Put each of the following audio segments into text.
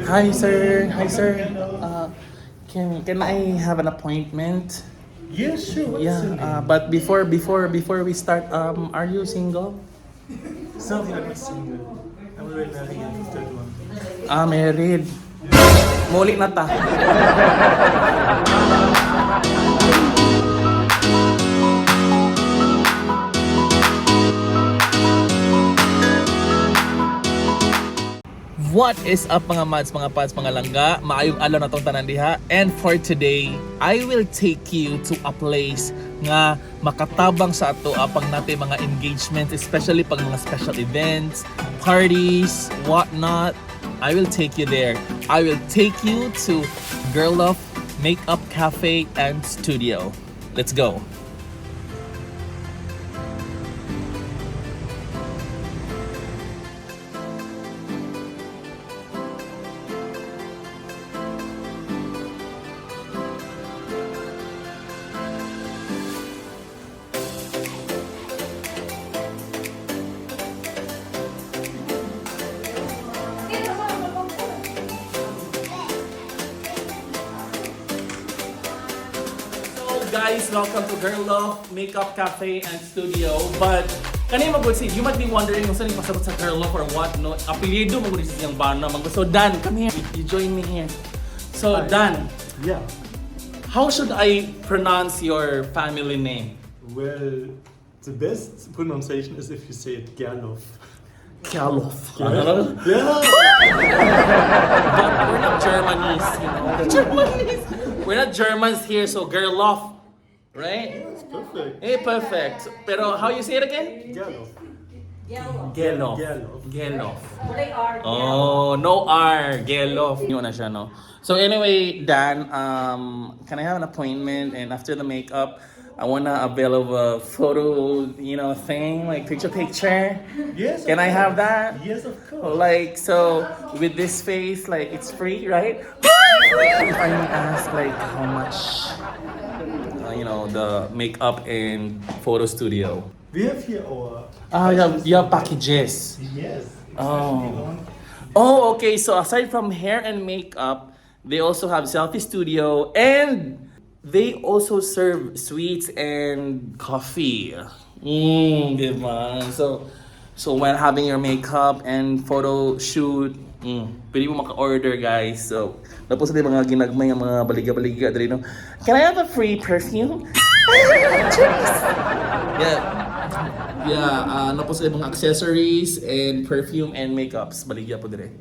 Hi, sir. Hi, sir. Can I have an appointment? Yes, sure. What's Yeah, your name? but before we start, are you single? Sorry, I'm not single. I'm already married. I'm 31. Ah, married. Muli na ta. What is up, mga mads, mga pads, mga langga? Maayong adlaw na tong tanan diha. And for today, I will take you to a place nga makatabang sa ato apang natin mga engagements, especially pag mga special events, parties, whatnot. I will take you there. I will take you to Girl Love Makeup Cafe and Studio. Let's go. So guys, welcome to Girl Love Makeup Cafe and Studio. But kanina magud si you might be wondering kung saan yung pasabot sa Girl Love or what, no? Apelyido magud si siyang bana. Magud. So Dan, come here. You join me here. So Hi. Dan, Yeah. how should I pronounce your family name? Well, the best pronunciation is if you say it Gerloff. Gerloff. Yeah. But we're not Germanies, you know. Germanies. We're not Germans here, so Gerloff, right? It's perfect. Eh, perfect. Pero how you say it again? Gerloff. Geloff. Gerloff. Geloff. Kulay R. Oh, no R. Geloff. Yun na siya, no? So anyway, Dan, can I have an appointment? And after the makeup, I wanna avail of a photo thing, like picture picture. Yes. of Can I have course. that? Yes, of course. Like, so with this face, like, it's free, right? If I may ask, like, how much, the makeup and photo studio? We have here our. Ah, you have packages. Yes. Oh. Especially on Oh, okay. So aside from hair and makeup, they also have selfie studio and they also serve sweets and coffee. Diba? So when having your makeup and photo shoot, pwede mo maka-order, guys. So, tapos na yung mga ginagmay nga mga baliga-baliga diri, no? Can I have a free perfume? Cheers! Yeah. Yeah, ano po sila mga accessories and perfume and makeups. Baligya po dire.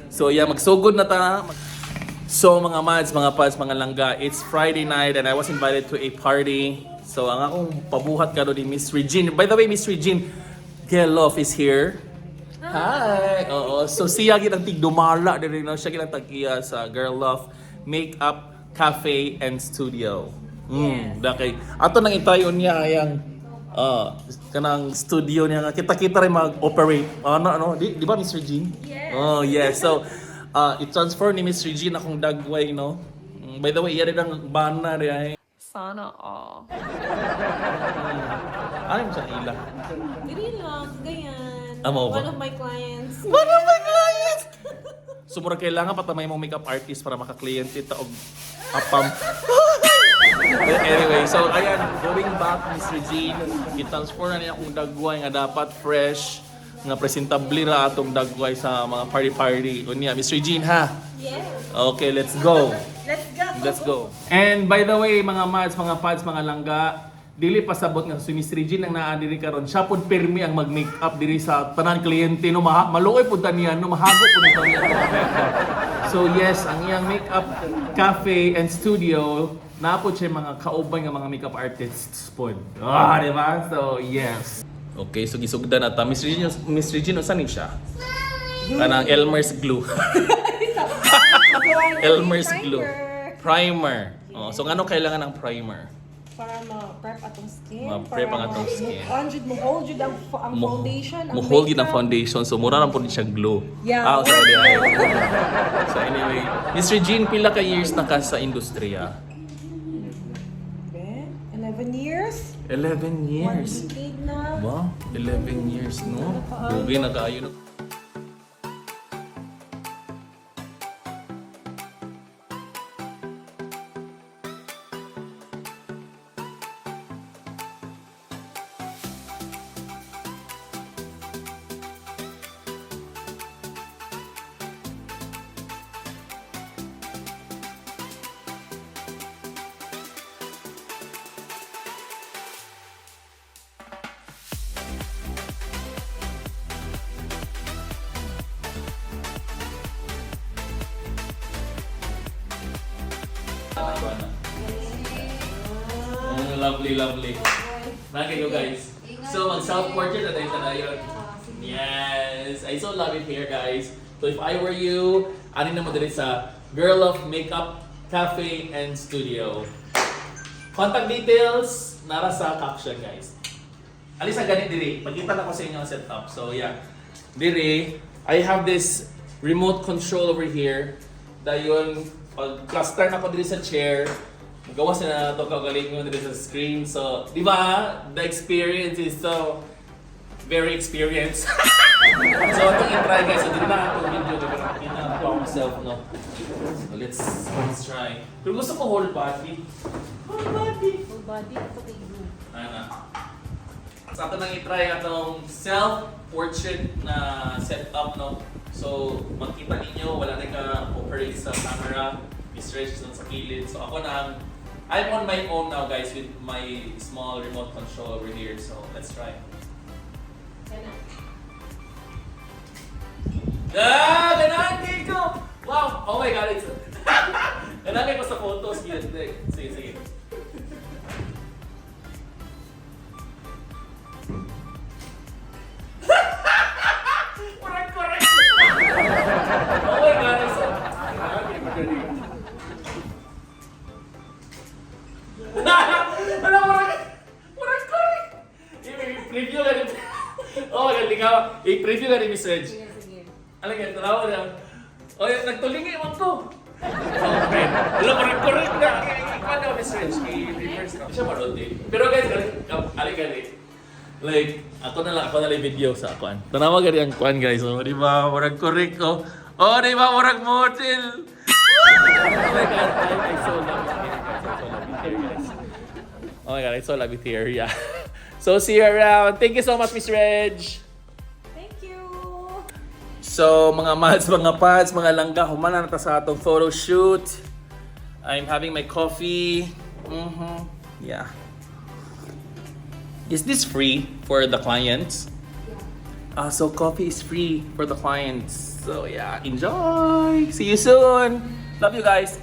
So yeah, magsugod na ta. So mga mads, mga pads, mga langga, it's Friday night and I was invited to a party. So ang akong pabuhat karon ni Miss Regine. By the way, Miss Regine Gelof is here. Hi. Oo. So siya gid ang tigdumala diri, no. Siya gid ang tag-iya sa Girl Love Makeup Cafe and Studio. Dakay. Ato nang itayon niya ayang kanang studio niya nga kita-kita rin mag-operate. Ano ano, di ba, Miss Regine? Yes. Oh, yes. So i-transfer ni Miss Regine akong dagway, no. By the way, iya rin ang bana rin ay. Sana all. Ano mo sa ila? Dili lang, ganyan. Ah, mao ba? One of my clients. One of my clients! So, mura kailangan patamay mong makeup artist para makakliyente ta og apam. But anyway, so ayan, going back, Miss Regine, i-transfer na niya akong dagway nga dapat fresh, nga presentable ra atong dagway sa mga party-party. Unya, Miss Regine, ha? Yes. Okay, let's go. Let's go. Let's go. And by the way, mga mads, mga pads, mga langga, dili pasabot nga si Miss Regine ang naa diri karon. Siya pud pirmi ang mag-makeup diri sa tanan kliyente, no, maluoy pud ta niya, no, mahago pud ta niya ang makeup. So yes, ang iyang makeup cafe and studio naa pud siya mga kauban nga mga makeup artists pud. Ah, di ba? So yes. Okay, so gisugdan na ta. Miss Regine, Miss Regine, usa ni siya? Kanang Elmer's glue. Elmer's glue. Primer. Oh, so ngano kailangan ng primer? Para ma-prep atong skin. Ma-prep ang atong skin. On jud mo hold jud ang foundation, ang Mo hold yun ang makeup. foundation. So mura lang po din siya glue. Yeah. Ah, sorry. Ay. So anyway, Miss Regine, pila ka years na ka sa industriya? Be, 11 years? 11 One years. decade na. Wow, 11 years, no? Dugay na kaayo, no? Sana ko na. Lovely, lovely. Nakay ko, guys. So, mag self-portrait na tayo sa dayon. Yes! I so love it here, guys. So, if I were you, ano na mo diri sa Girl of Makeup Cafe and Studio. Contact details, nara sa caption, guys. Alis ang ganit diri. Pagkita na ko sa inyo ang setup. So, yeah. Diri, I have this remote control over here. Dayon, pag cluster na ko diri sa chair, magawa sila na ito kagalingon diri sa screen. So, di ba? The experience is so very experienced. So, itong i-try, guys. So, dili na ako video. Di ba nakita na ako myself, no? So, let's try. Pero gusto ko whole body. Whole body. Full body ato kay Goo. Ana. Sa ato nang i-try atong self-portrait na setup, no? So, makita ninyo, wala na ka-operate sa camera. Miss Reg is sa kilid. So, ako na I'm on my own now, guys, with my small remote control over here. So, let's try. Kana. Ah! Ganahan kayo ko! Wow! Oh my God! It's... Ganahan ko sa photos. Sige, sige, sige. Correct, correct! Oh my God! It's so... Ano, murag... Murag, correct! I-preview ka ni... Oh my God, ikaw. I-preview ka ni Miss Reg. Sige, sige. Ano nga, tanawa niya. O, yun, nagtulingi, wag ko. Okay. Wala, correct, correct na. Ikaw na, Miss Reg. I-reverse na. Siya ma-rotate. Pero guys, ali, gali. Like, ako na lang yung video sa akuan. Tanawa gani ang kuan, guys. Oh, di ba? Murag correct, oh. Oh, di ba? Murag model. Oh my God, I so love it here, guys. I so love it here, guys. Oh my God, I so love it here, yeah. So, see you around. Thank you so much, Miss Reg. Thank you. So, mga mads, mga pads, mga langga, humana na ta sa atong photo shoot. I'm having my coffee. Yeah. Is this free for the clients? Yeah. So coffee is free for the clients. So yeah, enjoy. See you soon. Love you guys.